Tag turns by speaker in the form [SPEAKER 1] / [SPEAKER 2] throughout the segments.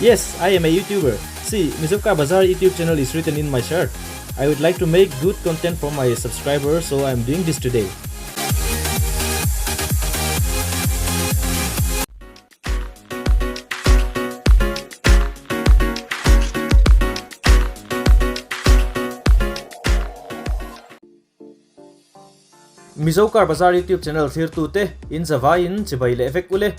[SPEAKER 1] Yes, I am a YouTuber. See, Mizo Car Bazaar YouTube channel is written in my shirt. I would like to make good content for my subscribers, so I am doing this today. Mizo Car Bazaar YouTube channel thlirtute in zavaiin chibai leh vek ule.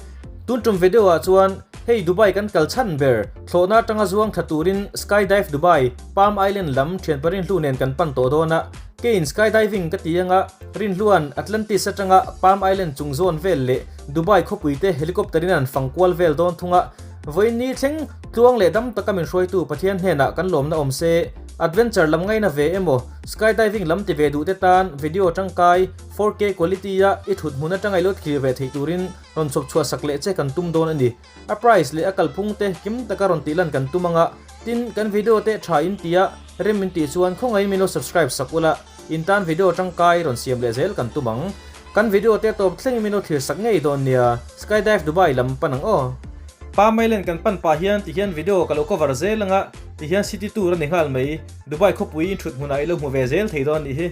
[SPEAKER 1] Tun tum video ah chuan hei Dubai kan kal chhan ber thlawhna atanga zuang thla turin Skydive Dubai Palm Island lam thianpa Rinhlu nen kan pan tawh dawn a. Keiin skydiving ka ti anga Rinhluan Atlantis atanga Palm Island chung zawn vel leh Dubai khawpui te helicopter in an fang kual vel dawn thung a. Vawiin ni thleng tluang leh dam taka min hruaitu Pathian hnenah kan lawmna awm se. Adventure lam ngaina ve emaw, skydiving lam ti ve duh te tan video tangkai 4K quality a i thut hmun atanga i lo thlir ve theih turin rawn chhawp chhuah sak leh che kan tum dawn a ni. A price leh a kalphung te kim taka rawn tih lan kan tum anga, tin kan video te tha in tia rem in tih chuan khawngaihin min lo subscribe sak ula, in tan video tangkai rawn siam leh zel kan tum ang. Kan video te tawp thlengin min lo thlir sak ngei dawn nia, Skydive Dubai lam pan ang aw. Pa Mailen kan pan pah hian ti hian video ka lo cover zel anga ti hian city tour a ni nghal mai, Dubai khawpui in thut hmunah i lo hmu ve zel thei dawn nih hi.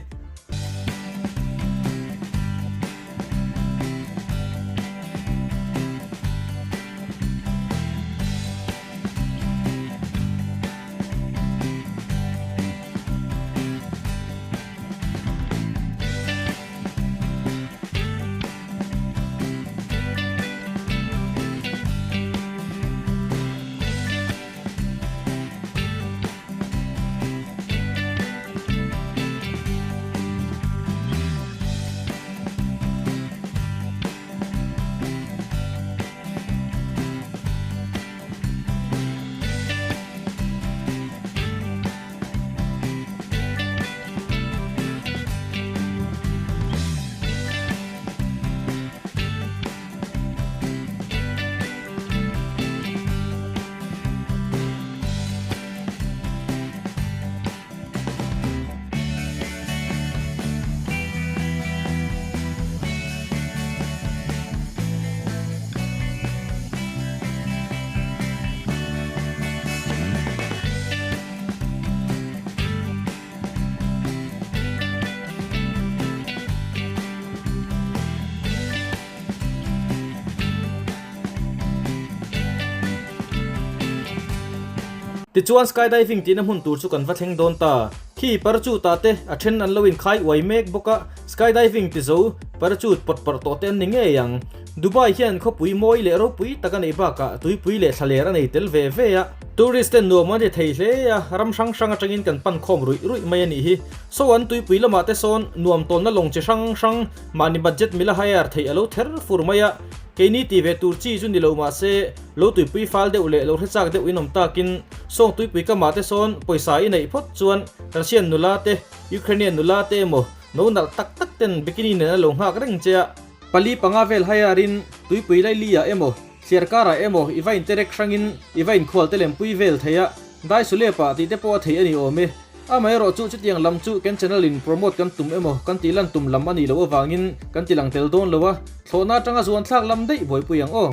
[SPEAKER 1] Tichuan skydiving tihna hmun tur chu kan va thleng dawn ta. Khi parachute ah te a then an lo inkhai uai mek bawk a, skydiving ti zo parachute pawt parh tawh te an ni ngei ang. Dubai hian khawpui mawi leh ropui tak a neih bakah tuipui leh thlaler a nei tel ve ve a. Tourist ten nuam an ti thei hle a, ram hrang hrang atangin kan pan khawm ruih ruih mai a nih hi. Saw an tuipui lamah te sawn nuam tawnna lawng chi hrang hrang mahni budget mila hire theih a lo ther fur mai a. Keini ti ve tur chi chu ni lo mahse lo tuipui fal deuh leh lo hre chak deuh in awm takin sawng tuipui kamah te sawn pawisa i neih phawt chuan Russian nula te, Ukrainian nula te emaw no nalh tak tak ten bikini nen a lo nghak reng che a. Pali panga vel hire in tuipui laili ah emaw Thliar karah emaw i va interek hrangin i va inkhual te lempui vel thei a, dai sulepa tih te pawh a theih a ni awm e. Amaherawh chu chutiang lam chu kan channel in promote kan tum emaw kan tih lan tum lam a nih loh avangin kan ti lang tel dawn lo a, thlawhna atanga zuan thlak lam daih buaipui ang aw.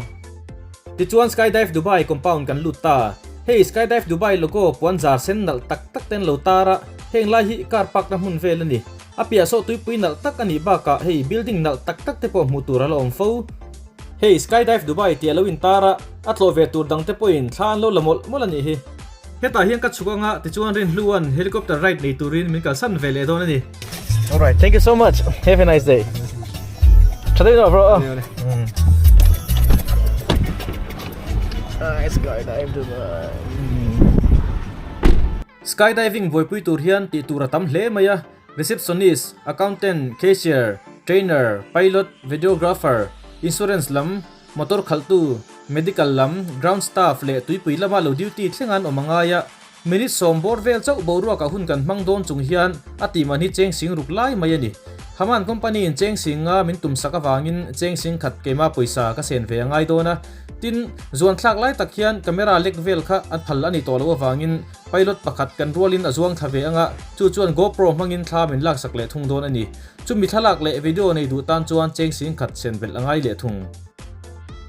[SPEAKER 1] Tichuan Skydive Dubai compound kan lut ta. Hei Skydive Dubai logo puan zar sen nalh tak tak ten lo tar a, heng lai hi car park na hmun vel a ni. A piah sawh tuipui nalh tak a nih bakah hei building nalh tak tak te pawh hmuh tur a la awm fo. Hei Skydive Dubai tih a lo intar a, a tlawh ve tur dang te pawhin thla an lo la mawlh mawlh a nih hi. Hetah hian ka chhuk anga tichuan Rinhlua'n helicopter ride nei turin min kalsan ve leh dawn a ni. Alright, thank you so much. Have a nice day. Tha deuh bro. Skydive Dubai. Skydiving buaipui tur hian tih tur a tam hle mai a. Receptionist, Accountant, Cashier, Trainer, Pilot, Videographer, Insurance lam, Motor khalhtu, Medical lam, Ground staff leh tuipui lama lo duty thleng an awm a ngai a. Minute sawm bawr vel chauh boruakah hun kan hmang dawn chung hian a tih man hi cheng sing ruk lai mai a ni. Haman company in cheng sing nga min tum sak avangin cheng sing khat keima pawisa ka sen ve a ngai dawn a. Tin, zuan thlak lai tak hian camera lek vel kha an phal a ni tawh loh avangin Pilot pakhat kan rualin a zuang thla ve anga, chu chuan GoPro hmangin thla min laksak leh thung dawn a ni. Chumi thlalak leh video nei duh tan chuan cheng sing khat sen belh a ngai leh thung.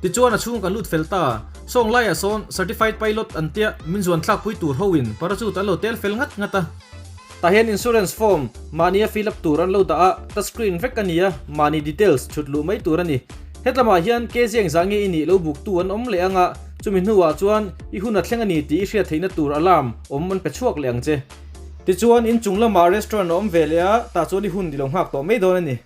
[SPEAKER 1] Tichuan a chhung kan lut fel ta. Sawng laiah sawn Certified Pilot an tia min zuan thlakpui tur hoin parachute an lo tel fel ngat ngat a. Tah hian insurance form mahnia fill up tur an lo dah a, touch screen vek a ni a, mahni details chhut luh mai tur a ni. Hetlamah hian KZ engzah nge i nih lo buktu an awm leh ang a, chumi hnuah chuan i hun a thleng a ni tih i hriat theihna tur alarm awm an pe chhuak leh ang che. Tichuan inchung lamah restaurant a awm ve leh a, tah chuan i hun i lo nghak tawh mai dawn a ni.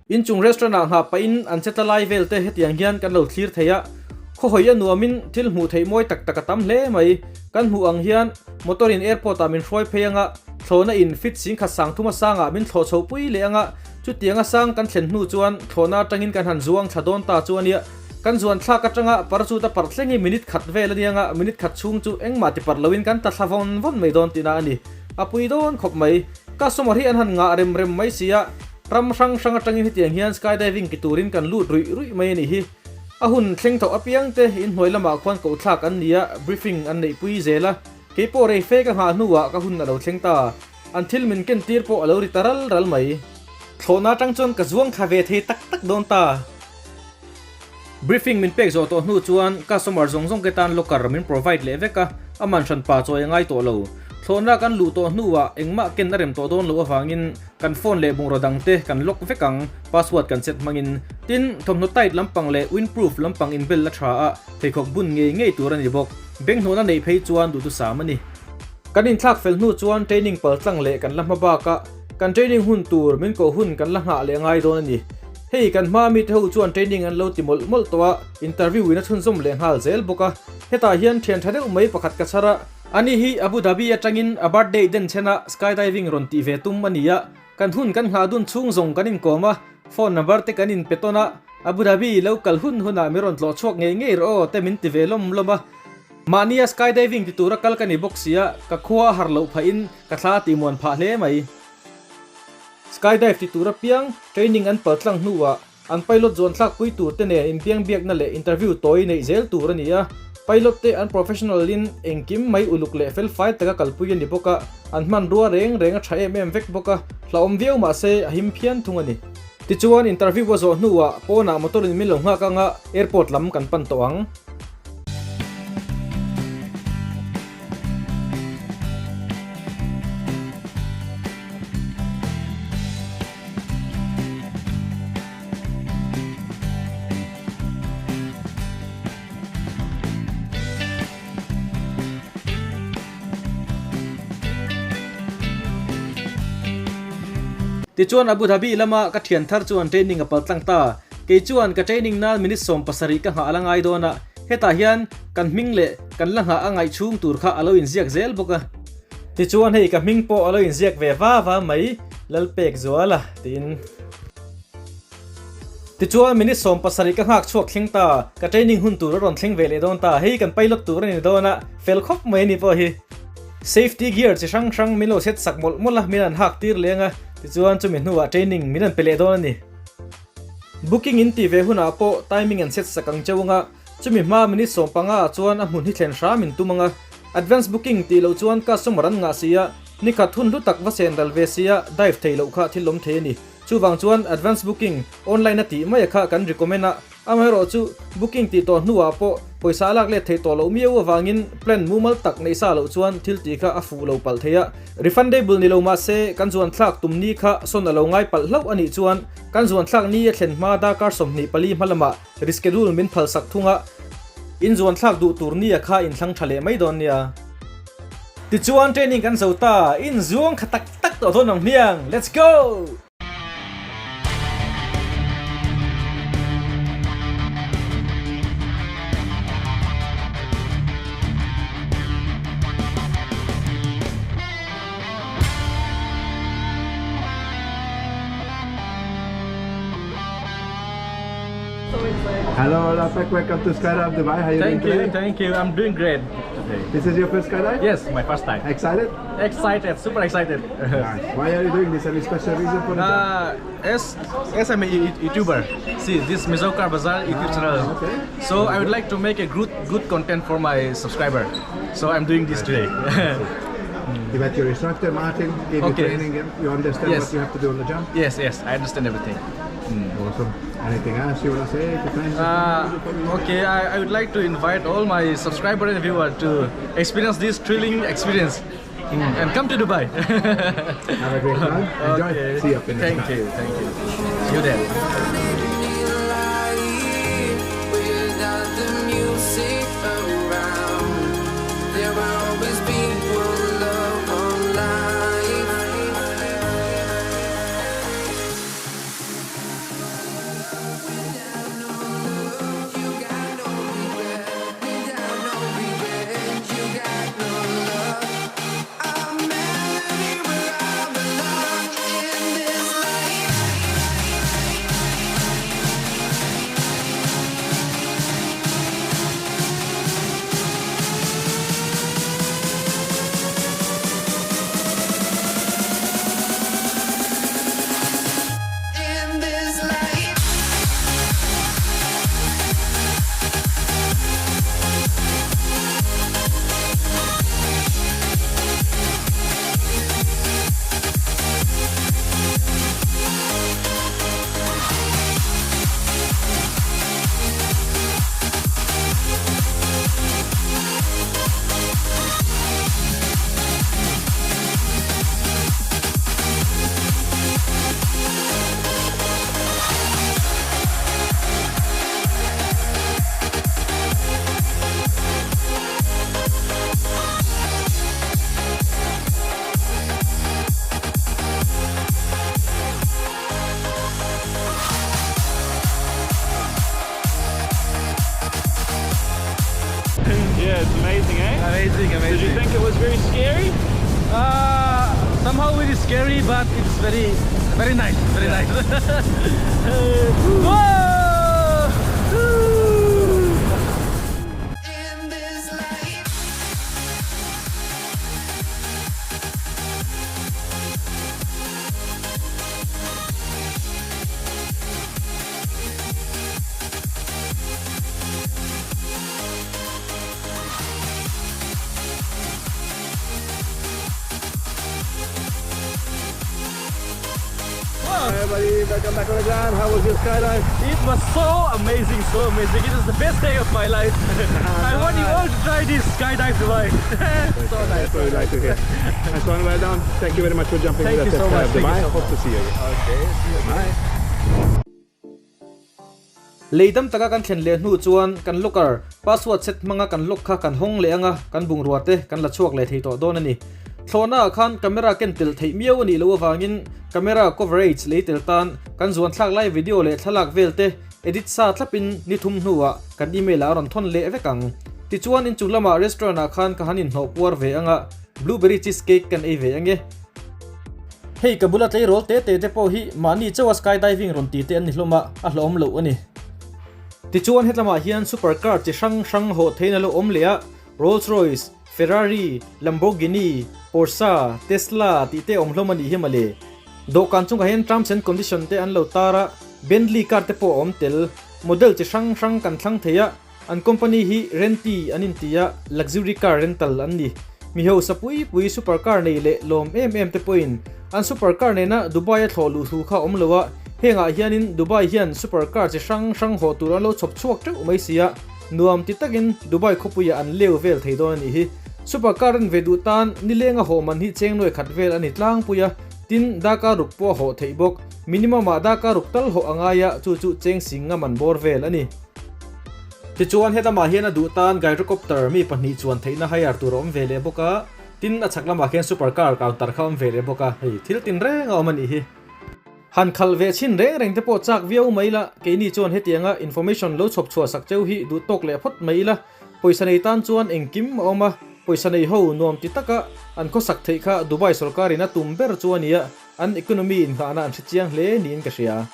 [SPEAKER 1] Inchung restaurant ah nghah pahin an che tla lai vel te hetiang hian kan lo thlir thei a, khawhawi a nuamin thil hmuh theih mawi tak tak a tam hle mai. Kan hmuh ang hian motor in airport ah min hruai phei anga, thlawhna in fit singkhat sangthuma sangah min thlawh chho pui leh anga, chutianga sang kan thlen hnu chuan thlawhna atangin kan han zuang thla dawn ta chu ania. Kan zuan thlak atanga parachute a parh thleng hi minute khat vel ania nga, minute khat chhung chu engmah ti parh loin kan tla thla vawn vawn mai dawn tihna a ni. A pui dawn khawp mai. Customer hi an han ngah rem rem mai si a, ram hrang hrang atangin hetiang hian skydiving ti turin kan lut ruih ruih mai a nih hi. A hun thleng tawh apiang te inhnuai lamah khuan kohthlak an ni a, briefing an neihpui zel a. Keipawh rei fe ka nghah hnuah ka hun a lo thleng ta. An thil min ken tir pawh a lo ri ta ral ral mai. Thlawhna atang chuan ka zuang thla ve thei tak tak dawn ta. Briefing min pek zawh tawh hnu chuan customer zawng zawng te tan locker min provide leh vek a, a man hran pa chawi a ngai tawh lo. Thlawhna kan luh tawh hnuah engmah ken a rem tawh dawn loh avangin kan phone leh bungraw dang te kan lock vek ang, password kan set hmangin. Tin, thawmhnaw tight lampang leh windproof lampang inbel a tha a, pheikhawk bun ngei ngei tur a ni bawk. Benghnawhna neih phei chuan duhthusam a ni. Kan inthlak fel hnu chuan training paltlang leh kan la hma bak a, kan training hun tur min koh hun kan la nghah leh a ngai dawn a ni. Hei kan hma mite ho chuan training an lo ti mawlh mawlh tawh a, interview in a chhunzawm leh nghal zel bawk a. Hetah hian thian tha deuh mai pakhat ka chhar a. Ani hi Abu Dhabi atangin a birthday den chhena skydiving rawn tih ve tum a ni a, kan hun kan nghah dun chhung zawng kan inkawm a, phone number te kan inpe tawn a, Abu Dhabi lo kal hun hunah mi rawn tlawh chhuak ngei ngei rawh aw te min ti ve lawm lawm a. Mahnia skydiving ti tura kal ka ni bawk sia, ka khua a har loh phahin ka thla a tihmuan phah hle mai. Skydive ti tura piang training an pal tlang hnuah an pilot zuan thlak pui tur te nen inbiang biakna leh interview tawi neih zel tur a ni a. Pilot te an professional in engkim mai uluk leh felfai taka kalpui a ni bawk a, an hmanrua reng reng a tha em em vek bawk a, hlauhawm viau mah se a him phian thung a ni. Tichuan interview a zawh hnuah pawnah motor in min lo nghak anga airport lam kan pan tawh ang. Tichuan Abu Dhabi lama ka thian thar chuan training a pal tlang ta. Kei chuan ka training nan minute 70 ka nghah a la ngai dawn a, hetah hian kan hming leh kan la nghah a ngaih chhung tur kha a lo inziak zel bawk a. Tichuan hei ka hming pawh a lo inziak ve va va mai, Lalpek Zuala tiin. Tichuan minute 70 ka nghak chhuak thleng ta, ka training hun tur a rawn thleng ve leh dawn ta, hei kan pilot tur a ni dawn a, fel khawp mai a ni pawh hi. Safety gear chi hrang hrang min lo set sak mawlh mawlh a, min an hak tir leng a, tichuan chumi hnuah training min an pe leh dawn a ni. Booking in tih ve hunah pawh timing an set sak ang cheu anga, chumi hma minute 15 ah chuan a hmun hi thlen hram in tum anga, advance booking tih loh chuan customer an ngah si a, nikhat hun hlu tak va sen ral ve sia dive thei loh kha thil awm thei a ni. Chuvang chuan advance booking online a tih mai a kha kan recommend a, amaherawh chu booking tih tawh hnuah pawh pawisa a lak let theih tawh loh miau avangin plan mumal tak neih sa loh chuan thil tih kha a fuh lo palh thei a. Refundable ni lo mahse kan zuan thlak tum ni kha sawn a lo ngai palh hlauh a nih chuan kan zuan thlak ni a thlen hma darkar 24 hma lamah reschedule min phal sak thung a, in zuan thlak duh tur ni a kha inthlang tha leh mai dawn nia. Tichuan training kan zo ta, in zuang kha tak tak tawh dawn ang hmiang, let's go!
[SPEAKER 2] Hello, Lapak. Welcome to Skydive Dubai. How are you
[SPEAKER 3] Thank
[SPEAKER 2] doing
[SPEAKER 3] you,
[SPEAKER 2] today?
[SPEAKER 3] thank you. I'm doing great today.
[SPEAKER 2] This is your first skydive?
[SPEAKER 3] Yes, my first time.
[SPEAKER 2] Excited?
[SPEAKER 3] Excited, super excited.
[SPEAKER 2] Nice. Why are you doing this? Any special reason for the job?
[SPEAKER 3] As I'm a YouTuber, see this Mizokar Bazaar YouTube channel.
[SPEAKER 2] okay.
[SPEAKER 3] So I would like to make a good content for my subscriber. So I'm doing this today.
[SPEAKER 2] You met your instructor, Martin, gave you
[SPEAKER 3] Okay.
[SPEAKER 2] training. You understand
[SPEAKER 3] Yes.
[SPEAKER 2] what you have to do on the jump?
[SPEAKER 3] Yes, yes, I understand everything.
[SPEAKER 2] Awesome. Anything else you want to say to friends?
[SPEAKER 3] Okay, I would like to invite all my subscriber and viewer to experience this thrilling experience and come to Dubai.
[SPEAKER 2] Have a great time. Enjoy.
[SPEAKER 3] Okay.
[SPEAKER 2] See you up in the
[SPEAKER 3] Thank
[SPEAKER 2] sky.
[SPEAKER 3] you, thank you. See you there.
[SPEAKER 4] Without the music around, there will always be one love, one life. You got no regret, without no regret. You got no love. A melody where I belong in this life. In this life.
[SPEAKER 5] Yeah, it's amazing, eh?
[SPEAKER 3] Amazing, amazing.
[SPEAKER 5] Did you think it was very scary?
[SPEAKER 3] Somehow it is scary, but it's very, very nice, very nice. Whoa!
[SPEAKER 4] In this life.
[SPEAKER 2] Hi everybody, welcome back on the ground. How was your skydive?
[SPEAKER 3] It was so amazing, so amazing. It was the best day of my life. I want you all to try this skydive Dubai. So nice.
[SPEAKER 2] That's what we like to hear. Nice one, well done. Thank you very much for jumping
[SPEAKER 3] Thank
[SPEAKER 2] with
[SPEAKER 3] you
[SPEAKER 2] us at
[SPEAKER 3] so much.
[SPEAKER 2] Skydive
[SPEAKER 3] Thank you
[SPEAKER 2] Dubai.
[SPEAKER 3] so
[SPEAKER 2] Hope to see you again.
[SPEAKER 3] Okay, see you again.
[SPEAKER 2] Bye.
[SPEAKER 1] Leidam taka kan thlen leh hnu chuan kan locker password set hmanga kan lock kha kan hawng leh anga kan bungrua te kan la chhuak leh thei tawh dawn a ni. Thlawhnaah khan camera ken tel theih miau a nih loh avangin camera coverage lei tel tan kan zuan thlak lai video leh thlalak vel te edit sa thlapin ni thum hnuah kan email ah a rawn thawn leh vek ang. Tichuan inchung lamah restaurant ah khan ka han inhnawh puar ve anga blueberry cheesecake kan ei ve ange. Hei ka bula tleirawl te te te pawh hi mahni chauha skydiving rawn ti te an ni hlawm a, a hlawhawm loh a ni. Tichuan hetlamah hian super car chi hrang hrang hawh theiin a lo awm leh a, Rolls Royce, Ferrari, Lamborghini, Porsche, Tesla tih te awm hlawm a nih hi mawle. Dawhkan chungah hian terms and condition te an lo tar a, Bentley car te pawh a awm tel. Model chi hrang hrang kan thlang thei a, An company hi Renti an inti a, luxury car rental an ni. Mi hausa pui pui super car nei leh lawm em em te pawhin an super car nena Dubai a thlawh luh thu kha awm lo a, hengah hianin Dubai hian super car chi hrang hrang hawh tur an lo chhawp chhuak teuh mai si a, nuam ti takin Dubai khawpuiah an leu vel thei dawn a nih hi. Super car en ve duh tan nilenga hawh man hi cheng nuai khat vel a ni tlangpui a, tin darkar ruk pawh a hawh theih bawk. Minimum ah darkar ruk tal hawh a ngai a, chu chu cheng sing nga man bawr vel a ni. Tichuan helamah hian a duh tan gyrocopter mi pahnih chuan theihna hire tur a awm ve leh bawk a, tin a chhak lamah khian super car counter kha a awm ve leh bawk a, hei thil tin reng a awm a nih hi. Han khalh ve chhin reng reng te pawh chak viau mai ila, keini chuan hetianga information lo chhawp chhuah sak cheu hi duh tawk leh phawt mai ila, pawisa nei tan chuan engkim a awm a, pawisa nei ho nuam ti taka an khawsak theih kha Dubai sorkarin a tum ber chu a nia, an economy inghahna an hre chiang hle niin ka hria.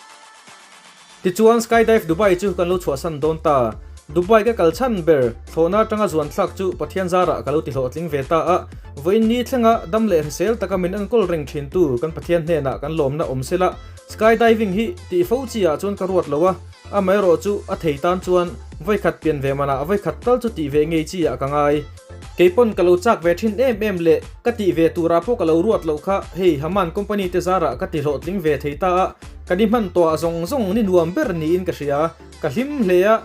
[SPEAKER 1] Tichuan Skydive Dubai chu kan lo chhuahsan dawn ta. Dubai ka kal chhan ber, thlawhna atanga zuan thlak chu Pathian zarah ka lo ti hlawhtling ve ta a. Vawiin ni thlenga dam leh hrisel taka min enkawl reng thintu kan Pathian hnenah kan lawmna awm sela. Skydiving hi tih fo chi ah chuan ka ruat lo a, amaherawh chu a thei tan chuan vawikhat pian ve manah vawikhat tal chu tih ve ngei chi ah ka ngai. Keipawn ka lo chak ve thin em em leh ka tih ve turah pawh ka lo ruat loh kha hei Haman company te zarah ka ti hlawhtling ve thei ta a. Ka ni hman tawh ah zawng zawng ni nuam ber niin ka hria, ka hlim hle a.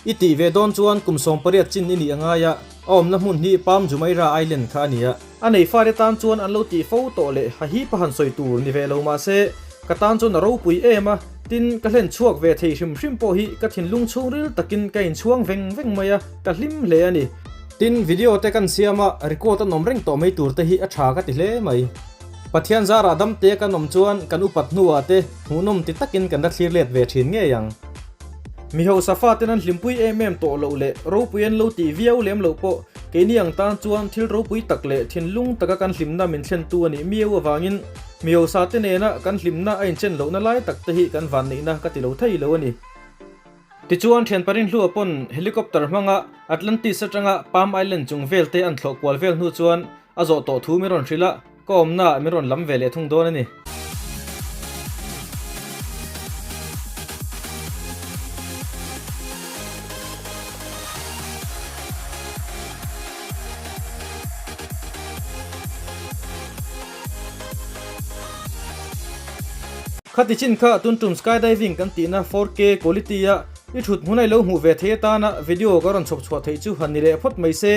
[SPEAKER 1] I tih ve dawn chuan kum 18 chin i nih a ngai a, a awmna hmun hi Palm Jumeirah Island kha a ni a. A nei fate tan chuan an lo tih fo tawh leh hahipa han sawi tur ni ve lo mah se, ka tan chuan a ropui em a, tin ka hlen chhuak ve thei hrim hrim pawh hi ka thinlung chhungril takin ka inchhuang veng veng mai a, ka hlim hle a ni. Tin, video te kan siam a, record a nawm reng tawh mai tur te hi a tha ka ti hle mai. Pathian zarah damte kan awm chuan kan upat hnuah te hmuhnawm ti takin kan la thlir let ve thin ngei ang. Mi hausa faten an hlimpui em em tawh loh leh ropui an lo tih viau lem loh pawh keini ang tan chuan thil ropui tak leh thinlung taka kan hlimna min thlentu a nih miau avangin mi hausa te nena kan hlimna a inchen lohna lai tak te hi kan vanneihna ka ti lo thei lo a ni. Tichuan thian Parinhlua pawn helicopter hmanga Atlantis atanga Palm Island chung vel te an thlawh kual vel hnu chuan a zawh tawh thu min rawn hrilh a, ka awmna ah min rawn lam ve leh thung dawn a ni. Khati chin kha tun tum skydiving kan tihna 4K quality a i thut hmun a i lo hmuh ve thei atana video ka rawn chhawp chhuah theih chu han ni leh phawt mai se.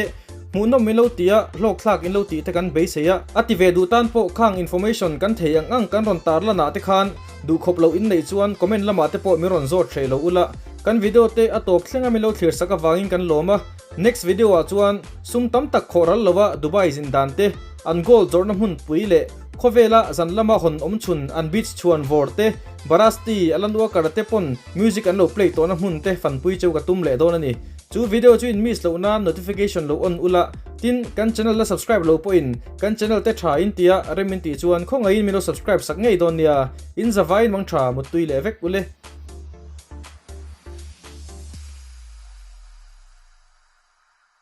[SPEAKER 1] Hmuhnawm in lo ti a, hlawkthlak in lo tih te kan beisei a. A ti ve duh tan pawh khang information kan thei ang ang kan rawn tar lanah te khan duhkhawp loh in neih chuan comment lamah te pawh min rawn zawt hreh lo ula. Kan video te a tawp thleng a min lo thlir sak avangin kan lawm a. Next video ah chuan sum tam tak khawh ral lo a Dubai zin dan te, an gold zawrhna hmunpui leh khawvela zan lama hawn awm chhun an beach chhuan vawr te, Barasti, Alan Walker te pawn music an lo play tawhna hmun te fanpui cheu ka tum leh dawn a ni. Chu video chu in miss loh nan notification lo on ula, tin kan channel la subscribe lo pawhin kan channel te tha in tia rem in tih chuan khawngaihin min lo subscribe sak ngei dawn nia, in zavaiin mang tha muttui leh vek ule.